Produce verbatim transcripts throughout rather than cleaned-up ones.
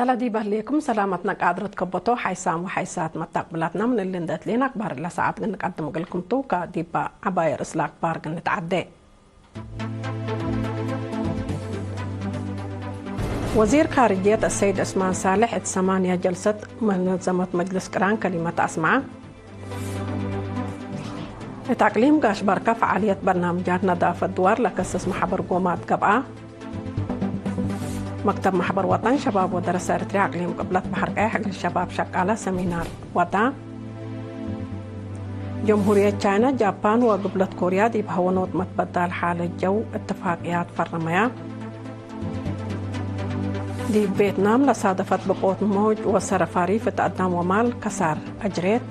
ሰላም ዲብ ህሌኩም ሰላመትነ ቃድረት ከበቶ ሓይሳም ወሓይሳት መታቅብላትና ምን እሊ እንዴ እትሌነ አክባር ለሰዓት ግን ንቀድም እግልኩም ቱ። ከዲብ ዐባይ ርእስ ለአክባር ግን ንትዓዴ። ወዚር ካርጅየት አሰይድ ዑስማን ሳልሕ እት ሰማንያ ጀልሰት መነዘመት መጅልስ ቅራን ከሊመት አስመዐ። እት አቅሊም ጋሽ በርከ ፈዓልየት በርናምጃት ነዳፈት ድዋር ለከስስ መሐበር ጎማት ገብአ። መክተብ መሕበር ወጠን ሸባብ ወደረሰ ኤረትርያ አቅሊም ቅብለት በሐር ቀየሕ እግል ሸባብ ሸቃለ ሰሚናር ወዳ። ጀምሁርየት ቻይና፣ ጃፓን ወግብለት ኮርያ ዲብ ሀወኖት መትበዳል ሓለት ጀው እትፋቅያት ፈረመያ። ዲብ ቬትናም ለሳደፈት ብቆት ሞጅ ወሰረፋሪ ፍትአዳም ወማል ከሳር አጅሬት።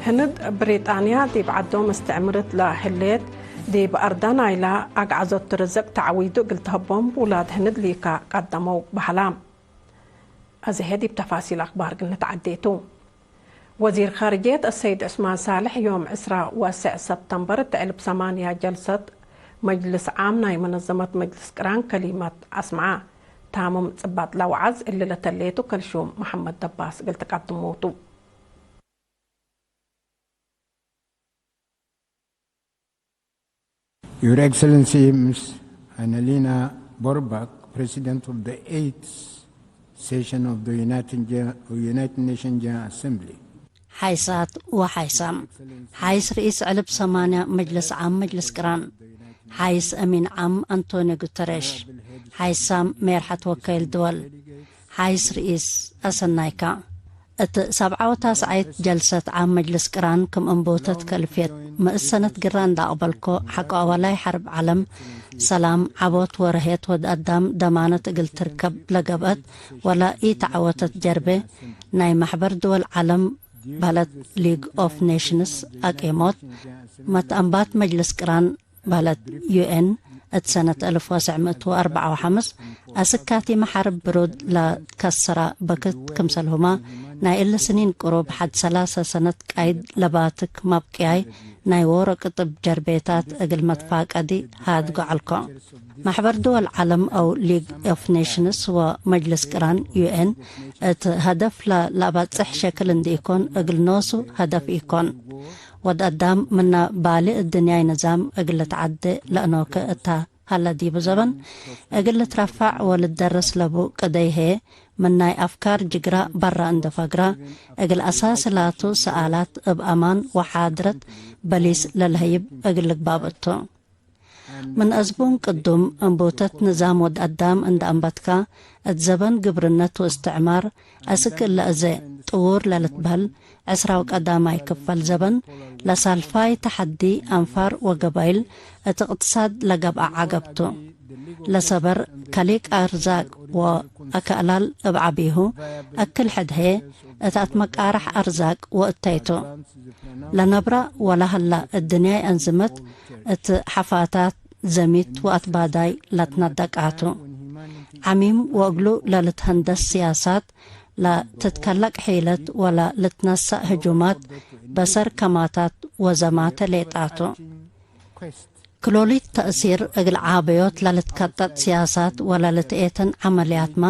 ህንድ ብሪጣንያ ዲብ ዐዶም እስትዕምርት ለህሌት ዲብ አርዳ ናይላ አግዓዞት ርዝቅ ተዐዊዱ እግል ተሀቦም ውላድ ህንድ ሊካ ቀደመው በሀላ። አዜ ዲብ ተፋሲል አክባር እግል ንትዓዴ ቱ። ወዚር ካርጅየት አሰይድ ዑስማን ሳልሕ ዮም ዕስራ ወሰዕ ሰብተምበር እት ዕልብ ሰማንያ ጀልሰት መጅልስ ዓም ናይ መነዘመት መጅልስ ቅራን ከሊመት አስመዐ። ታምም ጽባጥ ለወዓዝ እሊ ለተሌቱ ከልሹም መሐመድ ደባስ እግል ትቀድሙ ቱ። Your Excellency Miss Annalena Baerbock, President of the eighth session of the United Gen-, United Nations General Assembly. ሓይሳት ወሓይሳም። ሓይስ ርኢስ ዕልብ ሰማንያ መጅልስ ዓም መጅልስ ቅራን። ሓይስ አሚን ዓም አንቶኒ ጉተሬሽ። ሓይሳም ሜርሐት ወከይል ድወል። ሓይስ ርኢስ አሰናይካ። እት ሰብዓ ወታስዓይት ጀልሰት ዓም መጅልስ ቅራን ክም እንቡተት ከልፍየት መእሰነት ግራ እንዳ አቅበልኮ፣ ሐቆ አወላይ ሐርብ ዐለም፣ ሰላም፣ ዐቦት ወረሄት ወድ አዳም ደማነት እግል ትርከብ ለገብአት ወለ ኢተዐወተት ጀርቤ፣ ናይ መሕበር ድወል ዐለም በህለት ሊግ ኦፍ ኔሽንስ አቄሞት፣ መትአንባት መጅልስ ቅራን በህለት ዩ ኤን እት ሰነት አልፍ ወትሰዕ ምእት ወአርበዕ ወሐምስ አስክ ካቲመ ሐርብ ብሩድ ለትከሰራ በክት ክምሰልሁመ፣ ናይ እሊ ስኒን ቅሩብ ሐድ ሰላሰ ሰነት ቃይድ ለባትክ መብቅያይ ናይ ዎሮ ቅጥብ ጀርቤታት እግል መትፋቀዲ ሃድጎ ዐልኮ። መሕበር ድወል ዐለም አው ሊግ ኦፍ ኔሽንስ ወመጅልስ ቅራን ዩ ኤን እት ሀደፍ ለለአበጽሕ ሸክል እንዲኢኮን፣ እግል ኖሱ ሀደፍ ኢኮን። ወድ አዳም ምነ ባሊ እድንያይ ንዛም እግል ልትዐዴ ለአኖከ እተ ሀለ ዲቡ ዘበን፣ እግል ልትረፈዕ ወልትደረስ ለቡ ቅደይ ህዬ፣ ምን ናይ አፍካር ጅግራ በረ እንደ ፈግረ፣ እግል አሳሲ ላቱ ሰኣላት እብ አማን ወሓድረት በሊስ ለልሀይብ እግል ልግባብ እቱ። ምን አዝቡን ቅዱም፣ እንቡተት ንዛም ወድ አዳም እንደ አንበትካ፣ እት ዘበን ግብርነት ወእስትዕማር፣ አስክ እለ አዜ ጥዉር ለልትበህል፣ ዕስራው ቀዳማይ ክፈል ዘበን፣ ለሳልፋይ ተሐዲ አንፋር ወገባይል እት እቅትሳድ ለገብአ ዐገብ ቱ። ለሰበር ከሊቅ አርዛቅ ወአከእላል እብ ዐቢሁ፣ አክል ሕድ ህዬ እት አትመቃርሕ አርዛቅ ወእተይቱ። ለነብረ ወለሀላ እድንያይ አንዝመት እት ሐፋታት ዘሚት ወአትባዳይ ለትነደቃቱ። ዐሚም ወእግሉ ለልትሀንደስ ሲያሳት፣ ለትትከለቅ ሒለት ወለ ልትነሰእ ህጁማት በሰር ከማታት ወዘማተ ሌጣቱ። ክሎሊት ተእሲር እግል ዓበዮት ለልትከጠጥ ሲያሳት ወለ ልትኤተን ዐመልያትመ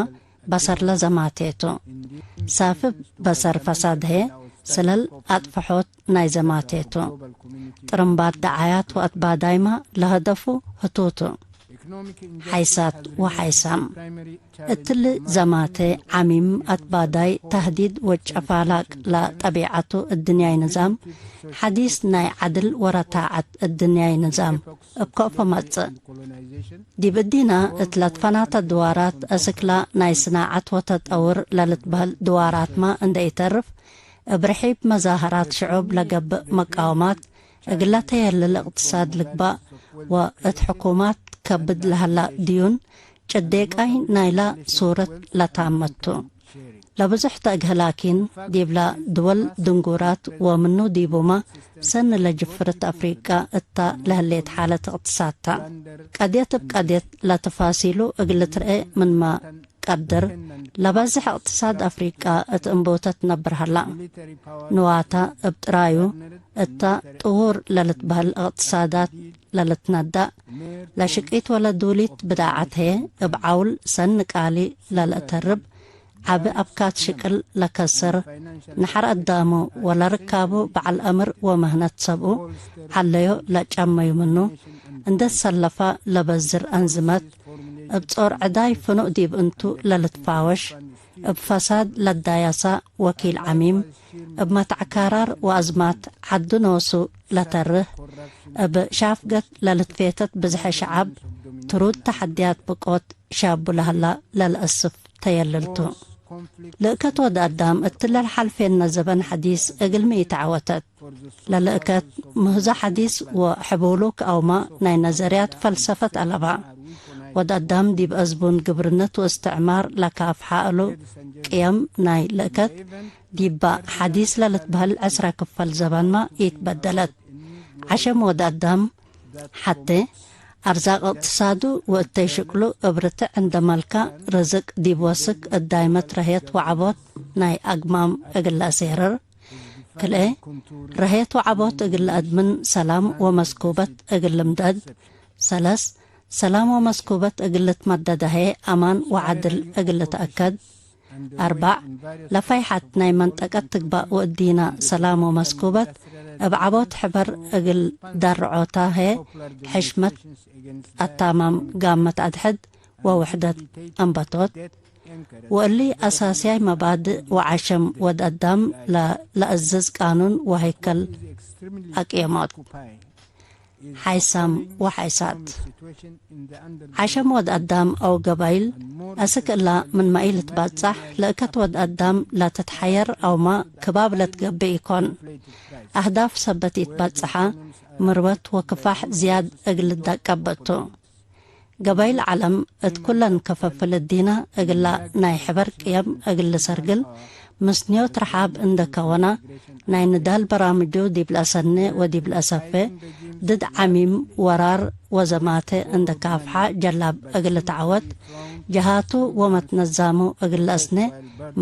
በሰር ለዘማቴቱ። ሳፍብ በሰር ፈሳድ ህዬ ስለል አጥፈሖት ናይ ዘማቴቱ። ጥርምባት ደዓያት ወአትባዳይመ ለሀደፉ ህቱቱ። ሓይሳት ወሓይሳም። እትሊ ዘማቴ ዐሚም አትባዳይ ተህዲድ ወጨፋላቅ ለጠቢዐቱ እድንያይ ንዛም፣ ሐዲስ ናይ ዐድል ወረታዐት እድንያይ ንዛም እብ ከእፎ መጽእ። ዲብ እዲነ እት ለትፈናተ ድዋራት አስክላ ናይ ስናዐት ወተጠውር ለልትበህል ድዋራትመ እንደ ኢተርፍ፣ እብ ርሒብ መዛሀራት ሽዑብ ለገብእ መቃወማት፣ እግለ ተየልል እቅትሳድ ልግባእ ወእት ሕኩማት ከብድ ለሀላ ድዩን ጭዴቃይ ናይላ ሱረት ለታመቱ። ለብዙሕ ተእግህ ላኪን፣ ዲብላ ድወል ድንጉራት ወምኑ ዲቡመ ሰኒ ለጅፍርት አፍሪቃ እታ ለህሌት ሓለት እቅትሳድ ተ። ቀድየት እብ ቀድየት ለትፋሲሉ እግል ልትርኤ ምንመ ቀድር፣ ለበዝሕ እቅትሳድ አፍሪቃ እት እንቡተት ነብር ሀላ። ንዋታ እብ ጥራዩ እታ ጥዉር ለልትበህል እቅትሳዳት ለልትነዳእ፣ ለሽቂት ወለዱሊት ብዳዓት ህዬ እብ ዐውል ሰኒ ቃሊ ለልአተርብ፣ ዐቢ አብካት ሽቅል ለከስር፣ ነሐር አዳሙ ወለርካቡ በዐል አምር ወምህነት ሰብኡ ዐለዮ ለጨመዩ ምኑ፣ እንዴ ትሰለፋ ለበዝር አንዝመት፣ እብ ጾር ዕዳይ ፍኑእ ዲብ እንቱ ለልትፋወሽ፣ እብ ፈሳድ ለዳያሳ ወኪል ዐሚም፣ እብ መትዐካራር ወአዝማት ዐዱ ኖሱ ለተርህ፣ እብ ሻፍገት ለልትፌተት ብዝሐ ሸዐብ፣ ትሩድ ተሐድያት ብቆት ሻቡ ለህላ ለልአስፍ ተየልል ቱ። ልእከት ወድ አዳም እትለ ለሐልፌነ ዘበን ሐዲስ እግልሚ ኢተዐወተት። ለልእከት ምህዞ ሐዲስ ወሕቡሉክ አውመ ናይ ነዘርያት ፈልሰፈት አለባ። ወድ አዳም ዲብ አዝቡን ግብርነት ወእስትዕማር ለካፍሐ እሉ ቅየም ናይ ልእከት ዲባ ሐዲስ ለልትበህል ዕስረ ክፈል ዘበንመ ኢትበደለት። ዐሸም ወድ አዳም ሐቴ፣ አርዛቅ እቅትሳዱ ወእተይ ሽቅሉ እብ ርትዕ እንደ መልካ፣ ርዝቅ ዲብ ወስክ እት ዳይመት ረህየት ወዐቦት ናይ አግማም እግል ለአሴርር። ክልኤ፣ ረህየት ወዐቦት እግል ለአድምን፣ ሰላም ወመስኩበት እግል ልምደድ። ሰለስ፣ ሰላም ወመስኩበት እግል ልትመደድ አህዬ፣ አማን ወዐድል እግል ልትአከድ። አርባዕ፣ ለፈይሐት ናይ መንጠቀት ትግባእ ወእዲነ ሰላም ወመስኩበት እብ ዐቦት ሕበር እግል ደርዖታ ህዬ፣ ሕሽመት፣ አታማም ጋመት አድሕድ ወውሕደት አንበቶት። ወእሊ አሳስያይ መባድእ ወዐሸም ወድ አዳም ለ-፣ ለአዝዝ ቃኑን ወሀይከል አቅየሞት። ሓይሳም ወሓይሳት። ዐሸም ወድ አዳም አው ገባይል አስክ እላ ምንመ ኢልትባጻሕ፣ ለእከት ወድ አዳም ለትትሐየር አውመ ክባብ ለትገብእ ኢኮን። አህዳፍ ሰበት ኢትባጽሐ፣ ምርወት ወክፋሕ ዝያድ እግል ልዳቀብ ቱ። ገባይል ዐለም እት ኩለን ከፈፍል እዲነ እግላ ናይ ሕበር ቅየም እግል ልሰርግል፣ ምስንዮት ረሓብ እንደ ከወነ፣ ናይ ንዳል በራምጁ ዲብ ለአሰኔ ወዲብ ለአሰፌ፣ ድድ ዐሚም ወራር ወዘማቴ እንደ ካፍሐ ጀላብ እግል ልትዐወት፣ ጀሃቱ ወመትነዛሙ እግል ለአስኔ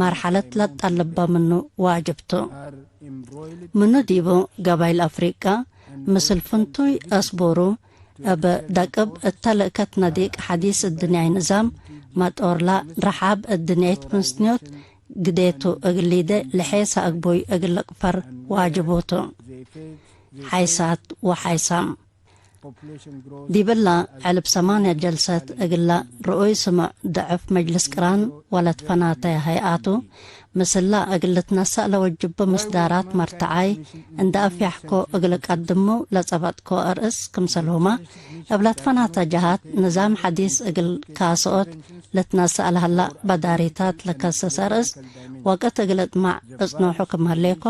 መርሐለት ለትጠልበ ምኑ ዋጅብ ቱ። ምኑ ዲቡ ገባይል አፍሪቀ ምስል ፍንቱይ አስቡሩ፣ እብ ደቅብ እተ ልእከት ነዲቅ ሐዲስ እድንያይ ንዛም መጦርላ ረሓብ እድንያይት ምስንዮት ግዴቱ እግል ሊዴ ለሔሰ አግቡይ እግል ልቅፈር ዋጅቡ ቱ። ሓይሳት ወሓይሳም። ዲብላ ዕልብ ሰማንያ ጀልሰት እግላ ርኡይ ስሙዕ ደዕፍ መጅልስ ቅራን ወለትፈናተ ሀይአቱ፣ ምስላ እግል ልትነሰእ ለወጅቡ ምስዳራት መርተዓይ እንደ አፍያሕኮ እግል ቀድሙ ለጸበጥኮ አርእስ ክምሰልሁመ፣ እብ ለትፈናተ ጀሃት ንዛም ሐዲስ እግል ካስኦት ልትነሰእ ለሀላ በዳሪታት ለከሰስ አርእስ ወቅት እግል እጥማዕ እጽኖሑ ክም ህሌኮ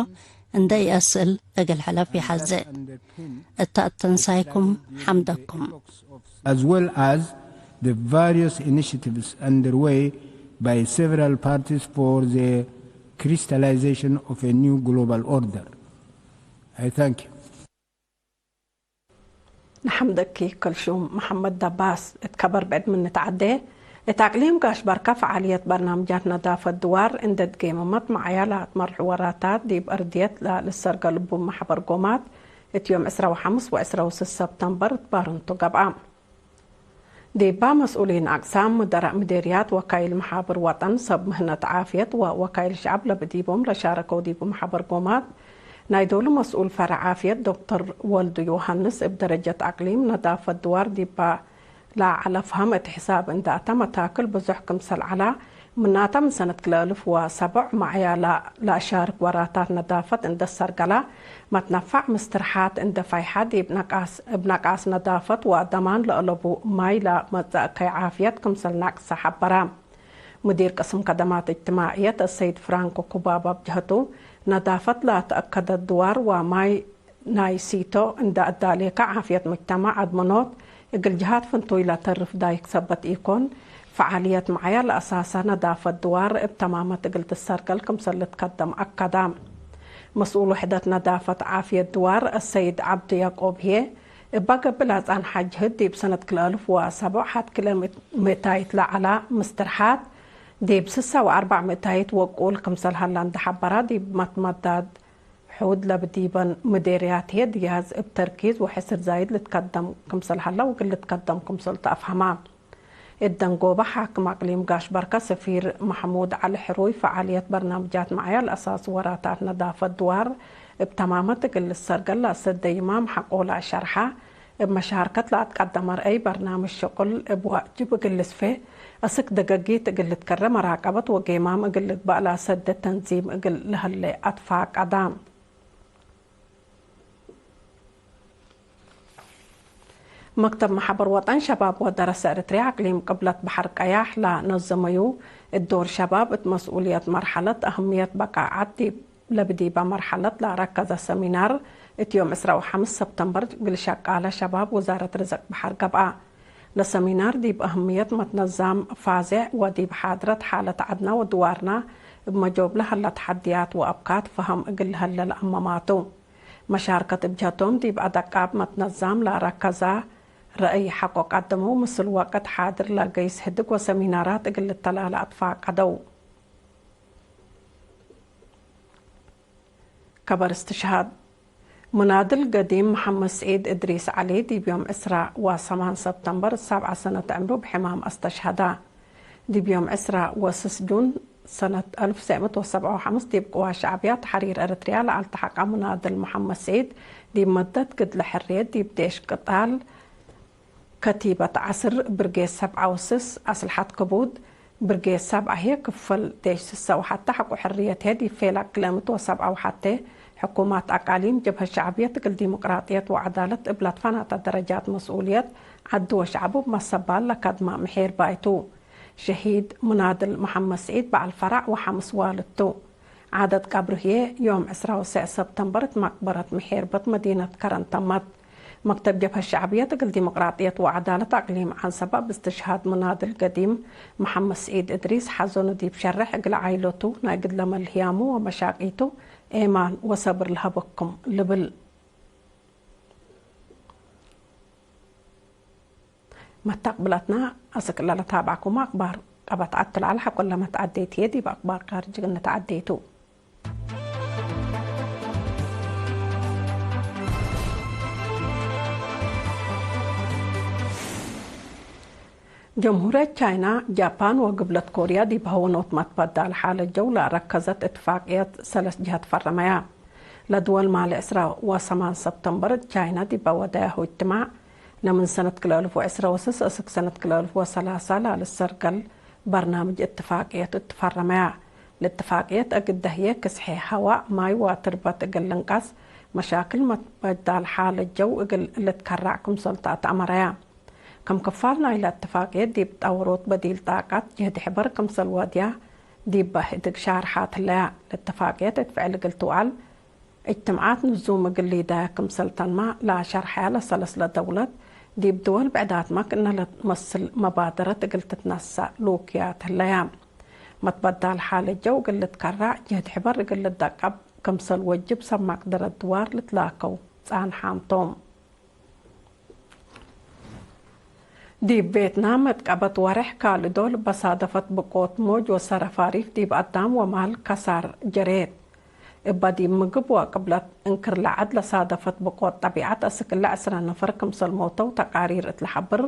እንደ ኢአስእል እግል ሕለፍ ይሐዜ። እተ አተንሳይኩም ሐምደኩም። As well as the various initiatives underway by several parties for the crystallization of a new global order. I thank you. ነሐምደኪ ከልሹም መሐመድ ደባስ። እት ከበር ብዕድ ምን ንትዐዴ፣ እት አቅሊም ጋሽ በርከ ፈዓልየት በርናምጃት ነዳፈት ድዋር እንዴ ትጌመመት መዓያ ለአትመርሑ ወራታት ዲብ እርድየት ለልሰርገል እቡ መሐበር ጎማት እት ዮም ዕስራ ወሐምስ ወዕስራ ወስስ ሰብተምበር እት ባርንቱ ገብአ። ዲባ መስኡሊን አቅሳም፣ ምደራእ ምዴርያት፣ ወካይል መሓብር ወጠን፣ ሰብ ምህነት ዓፍየት ወወካይል ሸዐብ ለብዲቦም ለሻረከው ዲቡ መሓበር ጎማት፣ ናይ ዶሉ መስኡል ፈረዕ ዓፍየት ዶክተር ወልዱ ዮሃንስ፣ እብ ደረጀት አቅሊም ነዳፈት ድዋር ዲባ ለዐለ ፍሀም እት ሕሳብ እንደ አተ፣ መታክል ብዙሕ ክምሰል ዐላ፣ ምናተ ምን ሰነት ክልኤ አልፍ ወሰብዕ መዕያ ለአሻርክ ወራታት ነዳፈት እንደ ሰርገላ፣ መትነፋዕ ምስትርሓት እንደ ፋይሐ፣ ዲብ ነቃስ፣ እብ ነቃስ ነዳፈት ወአደማን ለአለቡ ማይ ለመጽእ እከይ ዓፍየት ክምሰል ነቅሰ ሐበረ። ሙዲር ቅስም ከደማት እጅትማዕየት አሰይድ ፍራንኮ ኩባባ ብጀህቱ፣ ነዳፈት ለአተአከደ ድዋር ወማይ ናይ ሲቶ እንደ አዳሌከ፣ ዓፍየት ሙጅተማዕ አድመኖት እግል ጀሃት ፍንቱይ ለተርፍ ዳይክ ሰበት ኢኮን፣ ፈዓልየት መዓያ ለአሳሰ ነዳፈት ድዋር እብ ተማመት እግል ትሰርገል ክምሰል ልትከደም አከደ። መስኡል ውሕደት ነዳፈት ዓፍየት ድዋር አሰይድ ዐብዱ ያቆብ ህዬ፣ እበ ገብእ ለአጻንሐ ጅህድ ዲብ ሰነት ክልኤ አልፍ ወሰብዕ ሐድ ክልኤ ምእታይት ለዐላ ምስትርሓት ዲብ ስሳ ወአርበዕ ምእታይት ወቁል ክምሰል ሀላ እንደ ሐበራ፣ ዲብ መትመዳድ ሕውድ ለብዲበን ምዴርያት ህዬ ድያዝ እብ ተርኪዝ ወሕስር ዛይድ ልትከደም ክምሰል ሀላ ወእግል ልትከደም ክምሰል ተአፍሀማ። እት ደንጎበ ሓክም አቅሊም ጋሽ በርከ ሰፊር መሕሙድ ዐሊ ሕሩይ፣ ፈዓልየት በርናምጃት መዕያ ለአሳስ ወራታት ነዳፈት ድዋር እብ ተማመት እግል ልሰርገል ለአሰደይ ይማም ሐቆ ለአሸርሐ፣ እብ መሻርከት ለአትቀደመ ረአይ በርናምጅ ሽቁል እብ ዋጅብ እግል ልስፌ፣ አስክ ደገጊት እግል ልትከረ መራቀበት ወጌማም እግል ልግበእ ለአሰደ ተንዚም እግል ለሀሌ አትፋቀዳ። መክተብ መሐበር ወጠን ሸባብ ወደረሰ ኤረትርያ አቅሊም ቅብለት በሐር ቀያሕ ለነዘመዩ እት ዶር ሸባብ እት መስኡልየት መርሐለት አህምየት በቃዓት ዲብ ለብዲበ መርሐለት ለረከዘ ሰሚናር እት ዮም ዕስራ ወሐምስ ሰብተምበር እግል ሸቃለ ሸባብ ውዛረት ርዝቅ በሐር ገብአ። ለሰሚናር ዲብ አህምየት መትነዛም ፋዜዕ ወዲብ ሓድረት ሓለት ዐድና ወድዋርና እብ መጆብለ ሀለ ተሐድያት ወአብካት ፈሀም እግል ለሀለ ለአመማቱ። መሻርከት እብ ጀህቶም ዲብ አደቃብ መትነዛም ለረከዛ ረአይ ሐቆ ቀደመው፣ ምስል ወቅት ሓድር ለገይስ ህድግ ወሰሚናራት እግል ልተላለ አትፋቀደው። ከበር እስትሽሃድ። ሙናድል ገዲም መሐመድ ስዒድ እድሪስ ዐሊ ዲብ ዮም ዕስራ ወሰማን ሰብተምበር ሰብዓ ሰነት ዕምሩ ብሕማም አስተሽሀዳ። ዲብ ዮም ዕስራ ወስስ ጁን ሰነት አልፍ ወትሰዕ ምእት ወሰብዓ ወሐምስ ዲብ ቅዋት ሸዕብያት ተሕሪር ኤረትርያ ለአልተሐቀ ሙናድል መሐመድ ስዒድ፣ ዲብ መደት ግድለ ሕርየት ዲብ ዴሽ ቅጣል ከቲበት ዐስር፣ ብርጌድ ሰብዓ ወስስ፣ አስልሐት ክቡድ፣ ብርጌድ ሰብዓ ህዬ ክፈል ዴሽ ስሰ ወሐቴ ሐቆ ሕርየት ህዬ ዲብ ፌላግ ክልኤ ምእት ወሰብዓ ወሐቴ፣ ሕኩማት አቃሊም፣ ጀብሀት ሸዕብየት እግል ዲሞቅራጥየት ወዐዳለት እብ ለትፈናተ ደረጃት መስኡልየት ዐዱ ወሸዕቡ እብ መሰባል ለከድመ ምሒር ባይ ቱ። ሸሂድ ሙናድል መሐመድ ስዒድ በዐል ፈራዕ ወሐምስ ዋልድ ቱ። ዓደት ቀብሩ ህዬ ዮም ዕስራ ወሰዕ ሰብተምበር እት መቅበረት ምሒርበት መዲነት ከረን ተመት። መክተብ ጀብሀት ሸዕብየት እግል ዲሞቅራጥየት ወዐዳለት አቅሊም ዐንሰበ እብ እስትሽሃድ ሙናድል ገዲም መሐመድ ስዒድ እድሪስ ሐዘኑ ዲብ ሸርሕ እግል ዓኢለቱ ናይ ግድለ መልህያሙ ወመሻቂቱ ኤማን ወሰብር ለሀበኩም ልብል። መተቅብለትና አስክ ለለታብዐኩመ አክባር ቀበት ዐድ ትልዓል ሐቆ ለመትዐዴት ህዬ ዲብ አክባር ካርጅ እንተዐዴ ቱ። ጀምሁርየት ቻይና፣ ጃፓን ወግብለት ኮርያ ዲብ ሀወኖት መትበዳል ሓለት ጀው ለአረከዘት እትፋቅየት ሰለስ ጀሀት ፈረመያ። ለድወል ማሌ ዕስራ ወሰማን ሰብተምበር ቻይና ዲበ ወደያሁ እጅትማዕ፣ ለምን ሰነት ክልኤ አልፍ ወዕስራ ወስስ እስክ ሰነት ክልኤ አልፍ ወሰላሳ ለልሰርገል በርናምጅ እትፋቅየት እትፈረመያ። ለእትፋቅየት እግደ ህዬ ክስሐ ሀዋእ፣ ማይ ወትርበት እግል ልንቀስ፣ መሻክል መትበዳል ሓለት ጀው እግል ልትከራዕ ክምሰል ተአትአመረያ። ከም ክፋል ናይለ እትፋቅየት ዲብ ጠወሮት በዲል ጣቀት ጅህድ ሕበር ክምሰል ወድያ ዲበ ህድግ ሻርሓት ህለያ። ለእትፋቅየት እት ፍዕል እግል ትውዐል እጅትምዓት ንዙም እግል ሊዳያ ክምሰል ተንማ ለአሸርሐያ ለሰለስ ለደውለት ዲብ ድወል ብዕዳትመ ክእነ ለትመስል መባደረት እግል ትትነሰእ ሉክያት ህለያ። መትበዳል ሓለት ጀው እግል ልትከራዕ ጅህድ ሕበር እግል ልደቀብ ክምሰል ወጅብ ሰብ መቅደረት ድዋር ልትላከው ጻንሓም ቶም። ዲብ ቬትናም መትቀበት ወሬሕ ካልእ ዶል በሳደፈት ብቆት ሞጅ ወሰረፋሪፍ ዲብ አዳም ወማል ከሳር ጀሬት። እበ ዲብ ምግብ ወቅብለት እንክር ለዐድ ለሳደፈት ብቆት ጠቢዐት አስክ እለ ዕስረ ነፈር ክምሰል ሞተው ተቃሪር እት ለሐብር፣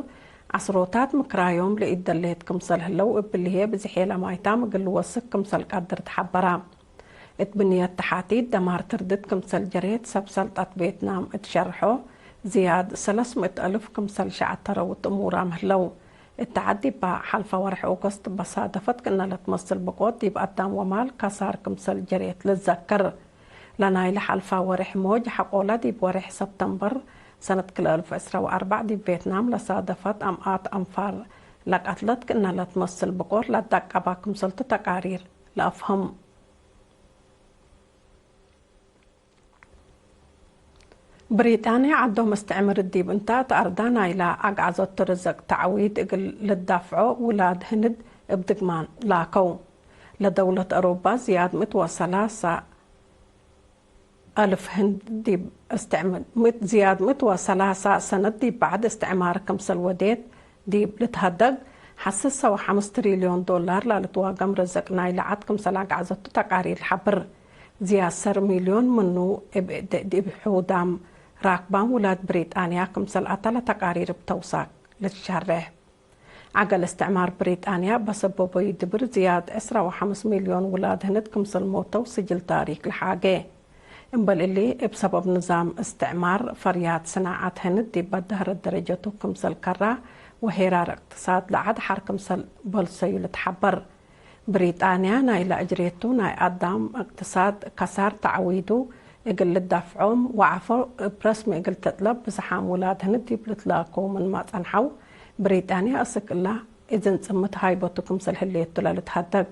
ዐስሮታት ምክራዮም ለኢደሌት ክምሰል ህለው እብሊ ህዬ ብዝሔ ለማይታም እግል ልወስክ ክምሰል ቀድር ተሐበራ። እት ብንየት ተሓቲት ደማር ትርድት ክምሰል ጀሬት ሰብ ሰልጠት ቬትናም እት ሸርሖ፣ ዝያድ ሰለስ ምእት አልፍ ክምሰል ሸዐተረው እት እሙራም ህለው። እት ዐድ ዲባ ሐልፈ ወርሕ ኦገስት በሳደፈት ክእነ ለትመስል ብቆት ዲብ አዳም ወማል ከሳር ክምሰል ጀሬት ልዘከር። ለናይለ ሐልፈ ወርሕ ሞጅ ሐቆለ ዲብ ወርሕ ሰብተምበር ሰነት ክልኤ አልፍ ዕስራ ወአርበዕ ዲብ ቬትናም ለሳደፈት አምኣት አንፋር ለቀትለት ክእነ ለትመስል ብቆት ለደቀባ ክምሰልቱ ተቃሪር ለአፍህም። ብሪጣንያ ዐዶም እስትዕምር ዲብ እንተ እት አርዳ ናይላ አግዓዘቱ ርዝቅ ተዕዊድ እግል ልዳፍዖ ውላድ ህንድ እብ ድግማን ላከው። ለደውለት አሮባ ዝያድ ምእት ወሰላሳ አልፍ ህንድ ዲብ እስትዕምር፣ ምእት፣ ዝያድ ምእት ወሰላሳ ሰነት ዲብ በዕድ እስትዕማር ክምሰል ወዴት ዲብ ልትሀደግ፣ ሐሰ ሰው ሐምስ ትሪልዮን ዶላር ላልትዋገም ርዝቅ ናይለ ዐድ ክምሰል አግዓዘቱ ተቃሪር ለሐብር። ዝያድ ሰር ሚልዮን ምኑ እብ እደ ዲብ ሕውዳም ራክባም ውላድ ብሪጣንያ ክምሰል አተ ለተቃሪር እብ ተውሳክ ልትሸሬሕ። ዐገል እስትዕማር ብሪጣንያ በሰበቦዩ ድብር ዝያድ ዕስራ ወሐምስ ሚልዮን ውላድ ህንድ ክምሰል ሞተው ስጅል ታሪክ ለሓጌ። እምበል እሊ፣ እብ ሰበብ ንዛም እስትዕማር፣ ፈርያት ስናዐት ህንድ ዲብ በዳህረት ደረጀቱ ክምሰል ከራ ወሄራር እቅትሳድ ለዐድ ሐር ክምሰል በልሰዩ ልትሐበር። ብሪጣንያ ናይለ እጅሬቱ ናይ አዳም እቅትሳድ ከሳር ተዐዊዱ እግል ልዳፍዖም ወዐፎ እብ ረስሚ እግል ትጥለብ ብዝሓም ውላድ ህንድ ዲብ ልትላኮ ምንመ ጸንሐው፣ ብሪጣንያ እስክ እላ እዝን ጽምት ሃይበቱ ክምሰል ህሌቱ ለልትሀደግ።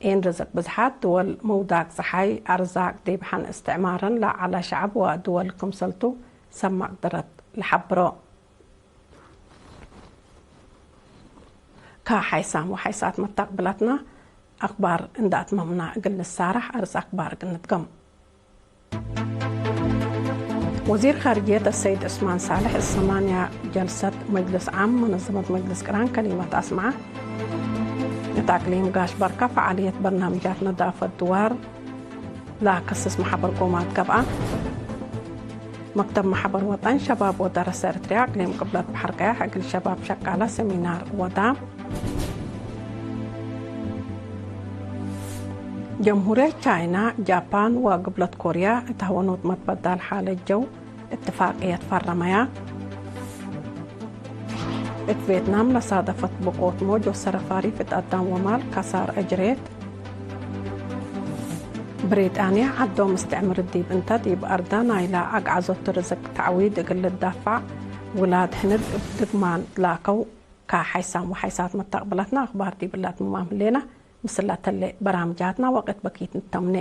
ኤን ርዝቅ ብዝሓት ድወል ምውዳቅ ጸሓይ አርዛቅ ዲብ ሐን እስትዕማረን ለዐለ ሸዐብ ወድወል ክምሰልቱ ሰማቅ ድረት ለሐብሮ። ከሐይሳም ወሐይሳት መታቅብለትና አክባር እንደ አትመምና እግል ንሳረሕ አርስ አክባር እግል ንድገም። ወዚር ካርጅየት አሰይድ ዑስማን ሳልሕ እሰማንያ ጀልሰት መጅልስ ዓም መነዘመት መጅልስ ቅራን ከሊመት አስመዐ። እት አቅሊም ጋሽ በርከ ፈዓልየት በርናምጃት ነዳፈት ድዋር ለአከስስ መሐበር ጎማት ገብአ። መክተብ መሐበር ወጠን ሸባብ ወደረሰ ኤርትርያ አቅሊም ቅብለት በሐር ቀያሕ እግል ሸባብ ሸቃለ ሰሚናር ወዳ። ጀምሁርየት ቻይና፣ ጃፓን ወግብለት ኮርያ እት ሀወኖት መትበዳል ሓለት ጀው እትፋቅየት ፈረመያ። እት ቬትናም ለሳደፈት ብቆት ሞጆ ሰረፋሪፍ እት አዳም ወማል ከሳር አጅሬት። ብሪጣንያ ዐዶም እስትዕምር ዲብ እንተ ዲብ አርዳ ናይላ አግዓዞት ርዝቅ ተዕዊድ እግል ልዳፋዕ ውላድ ህንድ እብ ድግማን ላከው። ከሐይሳም ወሐይሳት መታቅብለትና አክባር ዲብላ ትምማም ህሌና። ምስል ለተሌ በራምጃትና ወቅት በኪት ንተምኔ።